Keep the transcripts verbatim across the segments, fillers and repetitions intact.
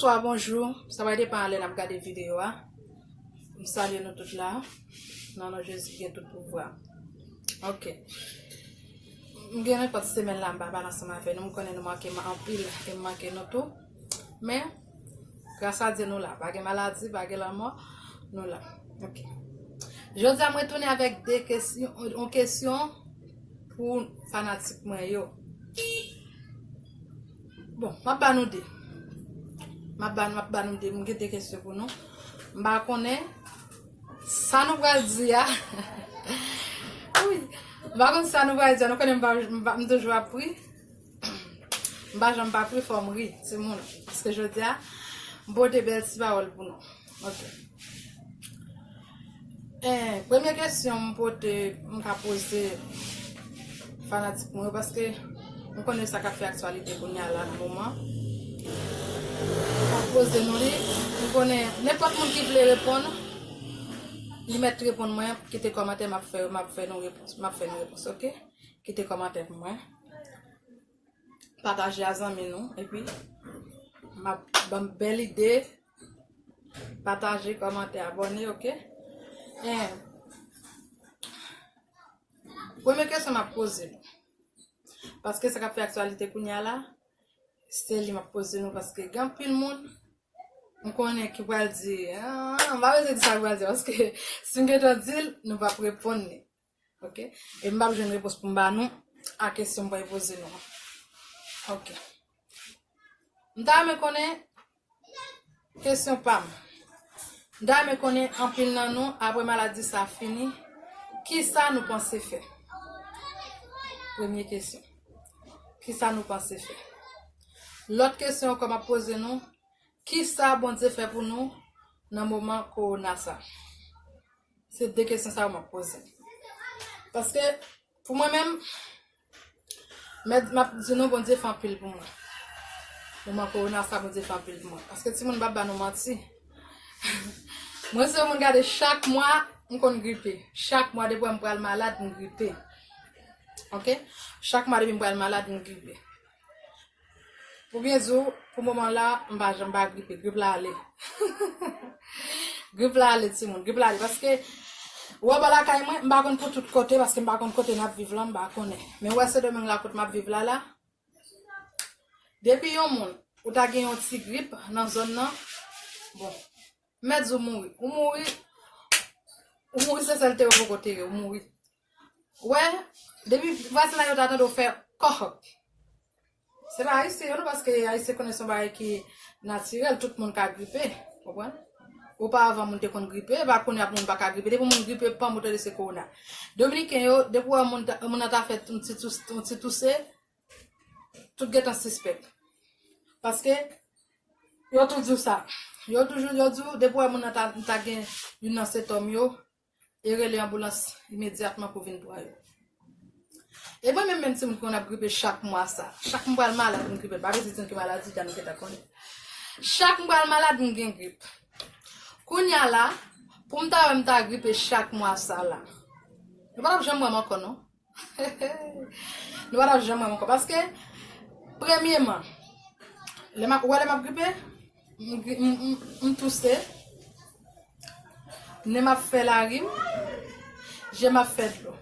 Bonswa, bonjou. Sa va depann lè n ap gade videyo a. M salye nou tout la. Nan non Jezi ki gen tout pouvwa. Ok. M gen nenpòt semèn la, m pa pale ansanm avè nou. M konnen nou manke m anpil e m manke nou tou. Men, gras a Dye nou la. Pa gen maladi, pa gen lanmò, nou la. Ok. Jodi a, mwen tounen avèk de kesyon, yon kesyon pou fanatik mwen yo. Bon, m ap ba nou de. M ap ba, m ap ba nou de. M gen de kesyon pou nou. M pa konnen sa nou pral di a. Wi. M pa konn sa nou pral di a. Nou konnen m pa, m pa, m toujou ap ri. M pa janm pa pri, fò m ri, timoun. Paske jodi a, m pote bèl ti pawòl pou nou. Ok. Eh, premye kesyon m pote, m ka poze fanatik mwen yo, paske m konnen sa k ap fè aktyalite kounye a la nan moman. M ap poze nou li, m konnen nenpòt moun ki vle reponn, li mèt reponn mwen, kite kòmantè, m ap fè, m ap fè nou repons, m ap fè nou repons, ok? Kite kòmantè pou mwen. Pataje a zanmi nou, epi m ap ban bèl ide. Pataje, kòmante, abòne, ok? En, premye kesyon m ap poze nou. Paske sa k ap fè aktyalite kounye a la, se li m ap poze nou, paske gen anpil moun, m konnen ki pral di, ah, m pa bezwen di sa ki pral di, paske si m gentan di l, nou p ap reponn li. Ok? E m p ap jwenn repons pou m ba nou a kesyon m pral poze nou an. Ok. M ta renmen konnen kesyon pa m. M ta renmen konnen anpil nan nou, apre maladi sa fini, kisa nou panse fè? Premye kesyon. Kisa nou panse fè? Lòt kesyon ankò m ap poze nou, kisa Bondye fè pou nou nan moman kowona sa? Se de kesyon sa yo m ap poze. Paske, pou mwen menm, mèt, m ap di nou, Bondye fè anpil pou mwen. Moman kowona sa, Bondye fè anpil pou mwen. Paske timoun, m p ap ba nou manti. Mwen se yon moun gade chak mwa, m konn gripe. Chak mwa, depi m pral malad, m gripe. Ok? Chak mwa, depi m pral malad, m gripe. Pou byen di w, pou moman la, m pa janm pa gripe. Grip la ale. Grip la ale, timoun. Grip la ale. Paske, ou wè bò lakay mwen, m pa konn pou tout kote, paske m pa konn kote n ap viv lan, m pa konnen. Men ou wè Sendomeng la, kote m ap viv la, la. Depi yon moun, ou ta gen yon ti grip nan zòn nan, bon, m mèt di w mouri. Ou mouri, ou mouri, se sèl tere ou poko tere, ou mouri. Wè, depi vwazinay yo ta tande w fè kòhòk. Se pa Ayisyen yo non, paske Ayisyen konnen se yon bagay ki natirèl, tout moun ka gripe, konprann? Oparavan moun te konn gripe, e pa kounye a pou moun pa ka gripe. Depi moun gripe, panm, ou tande se kowona. Dominiken yo, depi w wè moun ta, moun nan ta fè yon ti tous, yon ti touse, tout gentan sispèk. Paske, yo tou di w sa. Yo toujou, yo di w, depi w wè moun nan ta, ta gen youn nan sentòm yo, e rele anboulans imedyatman pou vin pran yo. E mwen menm, menm timoun ki konn ap gripe chak mwa sa. Chak m pral malad, m gripe. M pa bezwen di nou ki maladi, deja nou gentan konnen. Chak m pral malad, m gen grip. Kounye a la, pou m ta wè m ta gripe chak mwa sa la. Nou pa t ap janm wè m ankò, non. Nou pa t ap janm wè m ankò. Paske, premyeman, lè m ap, ou wè lè m ap gripe, m gri-, m, m, m touse, nen m ap fè larim, je m ap fè dlo.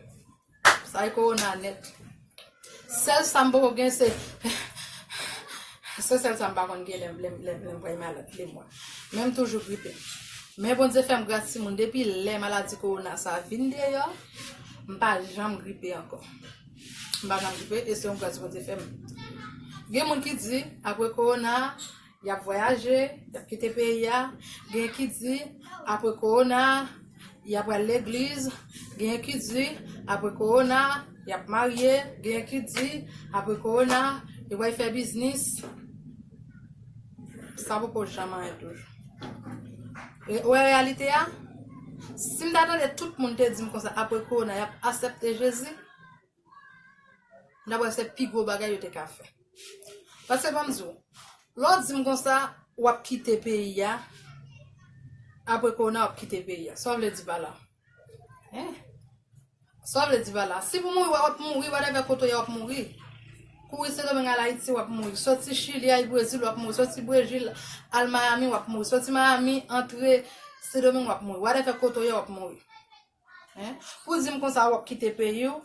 Sa e kowona nèt. Sèl sa m poko gen, se, se sèl sa m pa konn gen lè, lè, lè, lè m pral malad, lè mwen. Men m toujou gripe. Men Bondye fè m gras timoun, depi lè maladi kowona sa vin deyò, m pa janm gripe ankò. M pa janm gripe, e se yon gras Bondye fè m. Gen moun ki di, apre kowona, y ap vwayaje, y ap kite peyi a. Gen ki di, apre kowona, y ap pral legliz. Gen ki di, apre kowona, y ap marye. Gen ki di, apre kowona, yo pral fè biznis. Sa poko janm anyen toujou. E, ou wè reyalite a? Si m ta tande tout moun te di m konsa, apre kowona, y ap aksepte Jezi, m ta wè se pi gwo bagay yo te ka fè. Paske ban m di w, lè w di m konsa, w ap kite peyi a, apre kowona, w ap kite peyi a. Sa w vle di pa la? Hein? Sa w vle di pa la? Si pou mouri, w ap mouri, whatever kote w ye, w ap mouri. Kouri Sendomeng al Ayiti, w ap mouri. Soti Chili al Brezil, w ap mouri. Soti Brezil al Miami, w ap mouri. Soti Miami antre Sendomeng, w ap mouri. Whatever kote w ye, w ap mouri. Hein? Pou di m konsa, w ap kite peyi w,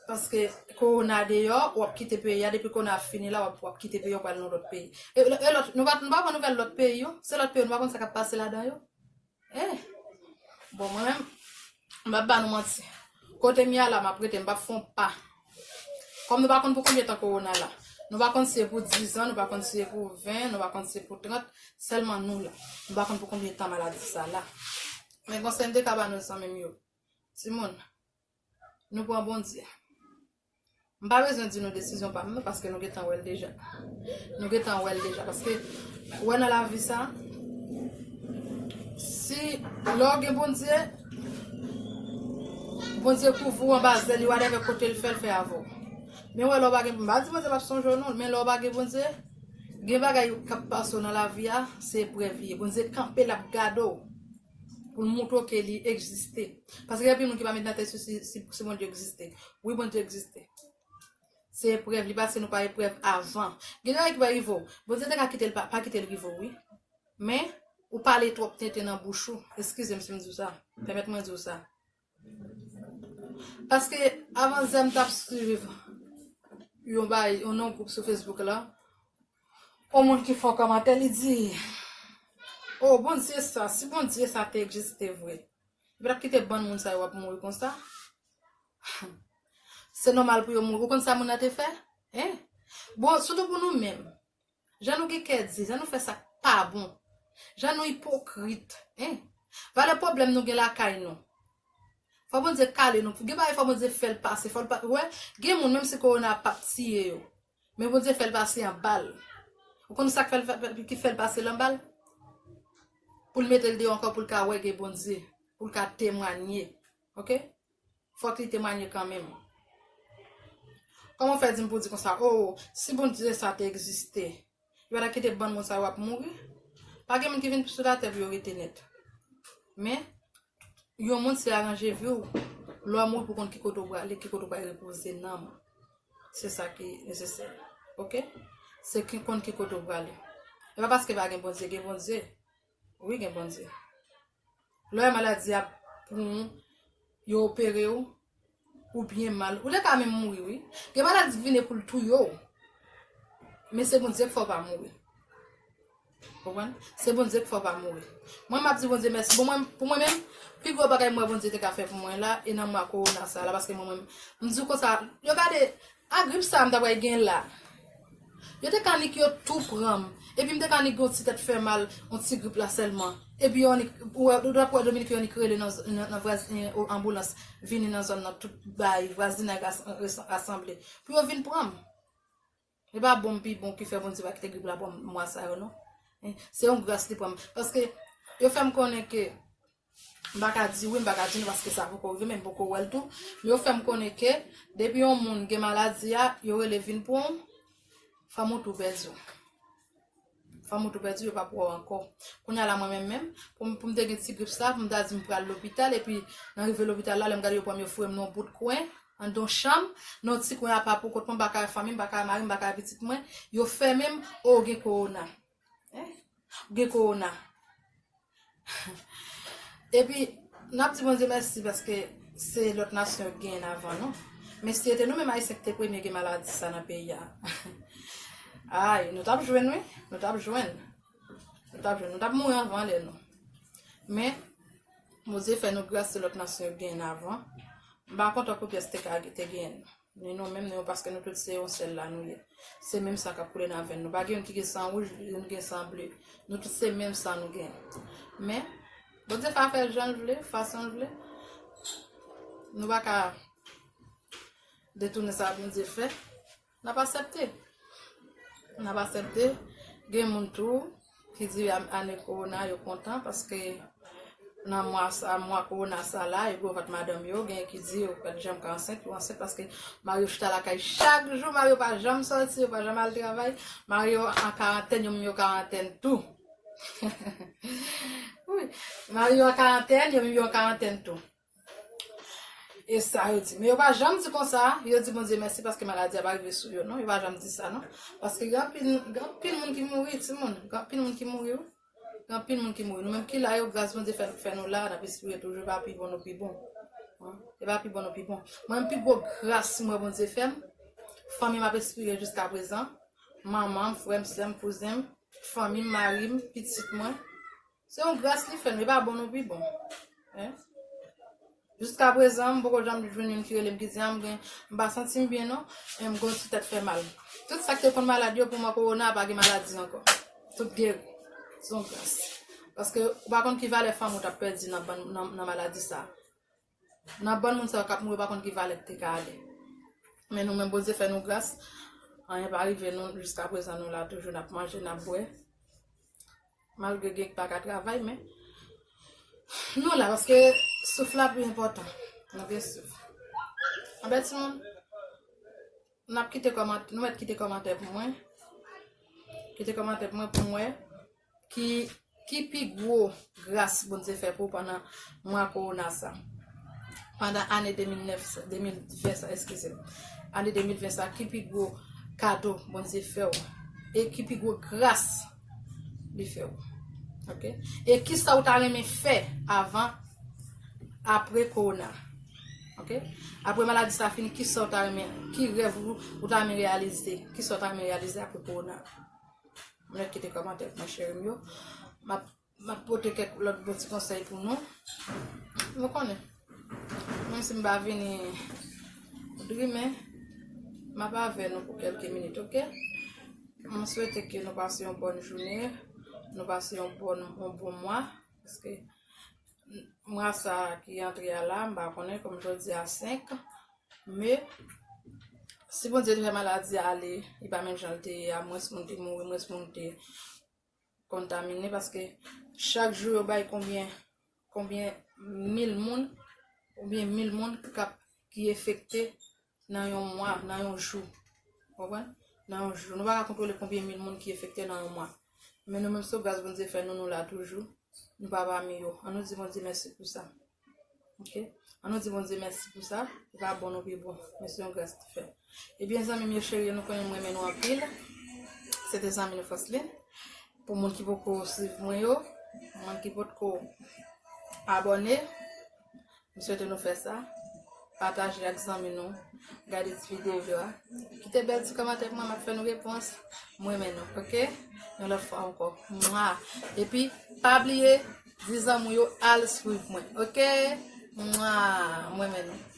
paske kowona deyò, w ap kite peyi a, depi kowona fini la, w ap, w ap kite peyi a, w pral nan lòt peyi. E, e lòt, nou pa, nou pa pran nouvèl lòt peyi yo? Se lòt peyi yo, nou pa konn sa k ap pase ladan yo? Eh! Bon, mwen menm, m p ap ba nou manti. Kote m ye a la, m ap rete, m p ap fè yon pa. Kòm nou pa konn pou konbyen tan kowona la. Nou pa konn si se pou diz an, nou pa konn si se pou ven, nou pa konn si se pou trant, sèlman nou la. Nou pa konn pou konbyen tan maladi sa la. Men konsèy m te ka ba nou zanmi m yo. Timoun, nou pran Bondye. M pa bezwen di nou desizyon pa m nan, paske nou gentan wè l deja. Nou gentan wè l deja, paske wè nan lavi sa, si lè w gen Bondye, Bondye kouvri w anba zèl li, whatever kote l fè, l fè avè w. Men wè lè w pa gen, m pa di Bondye p ap sonje w non, men lè w pa gen Bondye, gen bagay k ap pase w nan lavi a, se eprèv li ye. Bondye kanpe, l ap gade w. Pou l montre w ke li egziste. Paske gen anpil moun ki pa met nan tèt yo si, si, si Bondye egziste. Wi, Bondye egziste. Se eprèv, li pase nou pa eprèv avan. Gen de bagay ki pa rive w. Bondye te ka kite l pa, pa kite l rive w, wi. Men, ou pale twòp tenten nan bouch ou. Eskize m si m di w sa. Pèmèt mwen di w sa. Paske avan yè m t ap swiv yon bay, yon non gwoup sou Facebook la. Yon moun ki fè yon kòmantè, li di, "O, Bondye sa, si Bondye sa te egziste vre, li pa t ap kite bann moun sa yo ap mouri konsa." Se nòmal pou yo mouri. Ou konn sa moun nan te fè? Hein? Bon, sitou pou nou menm. Jan nou gen kè di, jan nou fè sa k pa bon, jan nou ipokrit, hein? Valè pwoblèm nou gen lakay nou. Fò Bondye kale nou. Gen bagay fò Bondye fè l pase. Fò l pa, wè, gen moun, menm si kowona p ap tiye yo, men Bondye fè l pase anba l. Ou konn sa k fè l, fè, ki fè l pase l anba l? Pou l mete l deyò ankò, pou l ka wè gen Bondye, pou l ka temwanye. Oke? Fòk li temwanye kanmenm. Kòman w fè di m pou di konsa, "O, si Bondye sa te egziste, li pa ta kite bann moun sa yo ap mouri?" Pa gen moun ki vin sou latè pou yo rete nèt. Men, yon moun se aranje vi w, lè w mouri pou konn ki kote w prale, ki kote w pral repoze nanm. Se sa ki nesesè. Oke? Se ki konn ki kote w prale. E pa paske pa gen Bondye, gen Bondye. Wi, gen Bondye. Lè maladi a pran w, yo opere w, ou byen mal, ou te ka menm mouri, wi. Gen maladi ki vini pou l touye w. Men se Bondye k fè w pa mouri. Konprann? Se Bondye k fè w pa mouri. Mwen, m ap di Bondye mèsi. Bon, mwen, pou mwen menm, pi gwo bagay mwen Bondye te ka fè pou mwen la, e nan mwa kowona sa la, paske mwen menm, m di w konsa, yo gade, a grip sa a m ta pral gen la. Yo te ka nik yo tou pran m. Epi m te ka nik gen yon ti tèt fè mal, yon ti grip la sèlman. Epi yo nik, ou wè, ou t ap wè Dominik yo nik rele nan, nan, nan vwaz-, eh, anboulans, vini nan zòn nan, tout bay, vwazinay ras-, res-, rasanble. Pou yo vin pran m. E pa bon m pi bon ki fè Bondye pa kite grip la pran m mwa sa yo, non. Eh, se yon gras li pran m. Paske yo fè m konnen ke M pa ka di wi, m pa ka di non, paske sa poko rive, men m poko wè l tou. Men yo fè m konnen ke depi yon moun gen maladi a, yo rele vin pran w, fanm ou tou pèdi w. Fanm ou tou pèdi w, yo p ap wè w ankò. Kounye a la, mwen menm menm, pou m, pou m te gen ti grip sa, pou m ta di m pral lopital, epi nan rive lopital la, lè m gade yo pran m, yo foure m nan yon bout kwen, anndan yon chanm, nan yon ti kwen apa pou kont mwen, m pa ka wè fanmi m, m pa ka wè mari m, m pa ka wè pitit mwen, yo fèmen m, o, w gen kowona. Hein? Ou gen kowona. Epi, n ap di Bondye mèsi paske se lòt nasyon yo genyen avan nou. Men si se te nou menm Ayisyen ki te premye gen maladi sa nan peyi a, ay, nou t ap jwenn, wi. Nou t ap jwenn. Nou t ap jwenn. Nou t ap mouri anvan lè nou. Men, Bondye fè nou gras, se lòt nasyon yo genyen avan. M pa kontan pou pyès te ka te genyen. Ni nou menm, ni yo, paske nou tout se yon sèl la nou ye. Se menm san k ap koule nan venn nou. Pa gen youn ki gen san wouj, youn gen san ble. Nou tout se menm san nou gen. Men, Bondye fè afè l jan l vle, fason l vle. Nou pa ka detounen sa Bondye fè. N ap aksepte. N ap aksepte. Gen moun tou ki di a-, ane kowona yo kontan paske nan mwa sa, mwa kowona sa la, yo gen vant madanm yo, gen ki di yo pa t janm ka ansent, yo ansent paske mari yo chita lakay chak jou, mari yo pa janm sòti, yo pa janm al travay, mari yo an karantèn, yo menm yo karantèn tou. Wi, mari yo an karantèn, yo menm yo an karantèn tou. E sa yo di. Men yo pa janm di konsa, yo di Bondye mèsi paske maladi a pa rive sou yo, non. Yo pa janm di sa, non. Paske gen anpil, gen anpil moun ki mouri, timoun. Gen anpil moun ki mouri, wi. Gen anpil moun ki mouri. Nou menm ki la yo, gras Bondye fè, fè nou la, n ap espere toujou, e pa pi bon nou pi bon. Hein? E pa pi bon nou pi bon. Mwen, pi gwo gras mwen Bondye fè m, fanmi m ap espere jiska prezan. Manman m, frè m, sè m, kouzen m, fanmi m, mari m, pitit mwen. Se yon gras li fè nou, e pa bon nou pi bon. Hein? Jiska prezan, m poko janm jwenn youn ki rele m ki di, "A, m gen, m pa santi m byen non, e m gen yon ti tèt fè mal." Tout sa ki te konn malad yo, pou mwen, kowona pa gen maladi ankò. Tout geri. Se yon gras. Paske ou pa konn ki valè fanmi w t ap pèdi nan bann, nan, nan maladi sa. Nan bann moun sa yo k ap mouri, ou pa konn ki valè k te ka ale. Men nou menm, Bondye fè nou gras. Anyen pa rive nou, jiska prezan nou la toujou, n ap manje, n ap bwè. Malgre gen ki pa ka travay, men nou la, paske souf la pi enpòtan. Nou gen souf. Anben, timoun, n ap kite kòmantè, nou mèt kite kòmantè pou mwen. Kite kòmantè pou mwen, pou mwen ki, ki pi gwo gras Bondye fè pou ou pandan mwa kowona sa. Pandan ane de mil nèf sa, de mil ven sa, eskize m. Ane de mil ven sa, ki pi gwo kado Bondye fè w? E ki pi gwo gras li fè w? Ok? E kisa ou ta renmen fè avan, apre kowona? Ok? Apre maladi sa fini, kisa ou ta renmen, ki rèv ou, ou ta renmen reyalize? Kisa ou ta renmen reyalize apre kowona? Mwen kite kòmantè pou mwen, cheri m yo. M ap M ap pote kèk lòt bon ti konsèy pou nou. Nou konnen, menm si m pa vini pou drimen, m ap avè nou pou kèlke minit, ok? M swete ke nou pase yon bòn jounen, nou pase yon bòn, yon bon mwa, paske mwa sa ki antre a la, m pa konnen, kòm jodi a senk me, si Bondye te fè maladi a ale, li pa menm jan l te ye a, mwens moun te mouri, mwens moun te kontamine, paske chak jou yo bay konbyen, konbyen mil moun, konbyen mil moun k ap, ki enfekte nan yon mwa, nan yon jou. Konprann? Nan yon jou. Nou pa ka kontwole konbyen mil moun ki enfekte nan yon mwa. Men nou menm, sou gras Bondye fè nou, nou la toujou. Nou pa pami yo. Ann nou di Bondye mèsi pou sa. Ok? Ann nou di Bondye mèsi pou sa. E pa bon nou pi bon. Men se yon gras li fè. Ebyen, zanmi m yo cheri yo, nou konnen m renmen nou anpil. Se te zanmi nou Franceline. Pou moun ki poko swiv mwen yo, moun ki potko abòne, m swete nou fè sa. Pataje ak zanmi nou. Gade ti videyo yo a. Kite bèl ti kòmantè pou mwen, m ap fè nou repons. M renmen nou, ok? Yon lòt fwa ankò. Mwa. Epi, pa bliye, di zanmi w yo al swiv mwen, ok? Mwa. M renmen nou.